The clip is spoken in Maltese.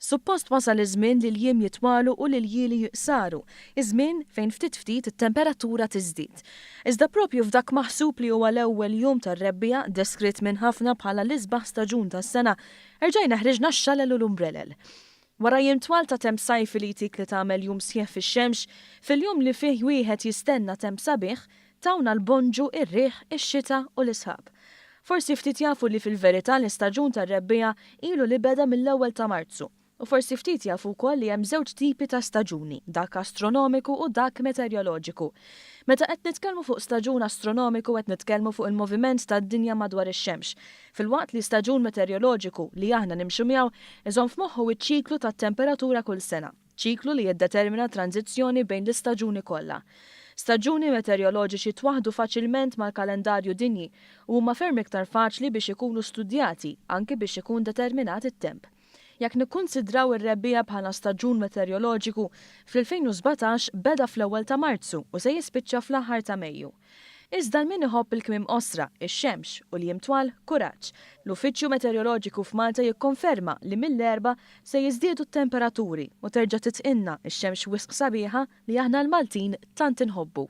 Suppost wasal iż-żmien li l-jiem jitwalu u li l-ljieli jiqsaru, iż-żmien fejn ftit ftit it-temperatura tiżdied. Iżda proprju f'dak maħsub li huwa l-ewwel jum tar-rebbiegħa, deskritt minn ħafna bħala l-isbaħ staġun tas-sena, erġajna ħriġna x-xalel u l-umbrelel. Wara jiem twal ta' temp sajfi li jtik li tagħmel jum sħiħ fix-xemx, fil-jum li fih wieħed jistenna temp sabiħ, Tawna l-bonġu, ir-riħ, ix-xita u l-isħab. Forsi ftit jafu li fil-verità l-istaġun tar-rebbiegħa ilu li beda mill-ewwel ta' Marzu. U forsi ftit jafu wkoll li hemm żewġ tipi ta' staġuni, dak astronomiku u dak meterjoloġiku. Meta qed nitkellmu fuq staġun astronomiku qed nitkellmu fuq il-moviment tad-dinja madwar ix-xemx, filwaqt li staġun meterjoloġiku, li aħna nimxu miegħu, iżomm f'moħħu ċ-ċiklu tat-temperatura kull sena. Ċiklu li jiddetermina tranżizzjoni bejn l-istaġuni kollha. Staġuni meterjoloġiċi twaħħdu faċilment mal-kalendarju dinji u huma ferm iktar faċli biex ikunu studjati, anki biex ikun determinat it-temp. Jekk nikkunsidraw ir-rebbiegħa bħala staġun meterjoloġiku, fl-2017 beda fl-ewwel ta' Marzu u se jispiċċa fl-aħħar ta' Mejju. Iżda għal min iħobb il-kmiem qosra, ix-xemx, u l-jiem twal, kuraġġ! L-Uffiċċju Meteoroloġiku f'Malta jikkonferma li mill-Erbgħa se jiżdiedu t-temperaturi u terġa' titqilna x-xemx wisq sabiħa li aħna l-Maltin tant inħobbu.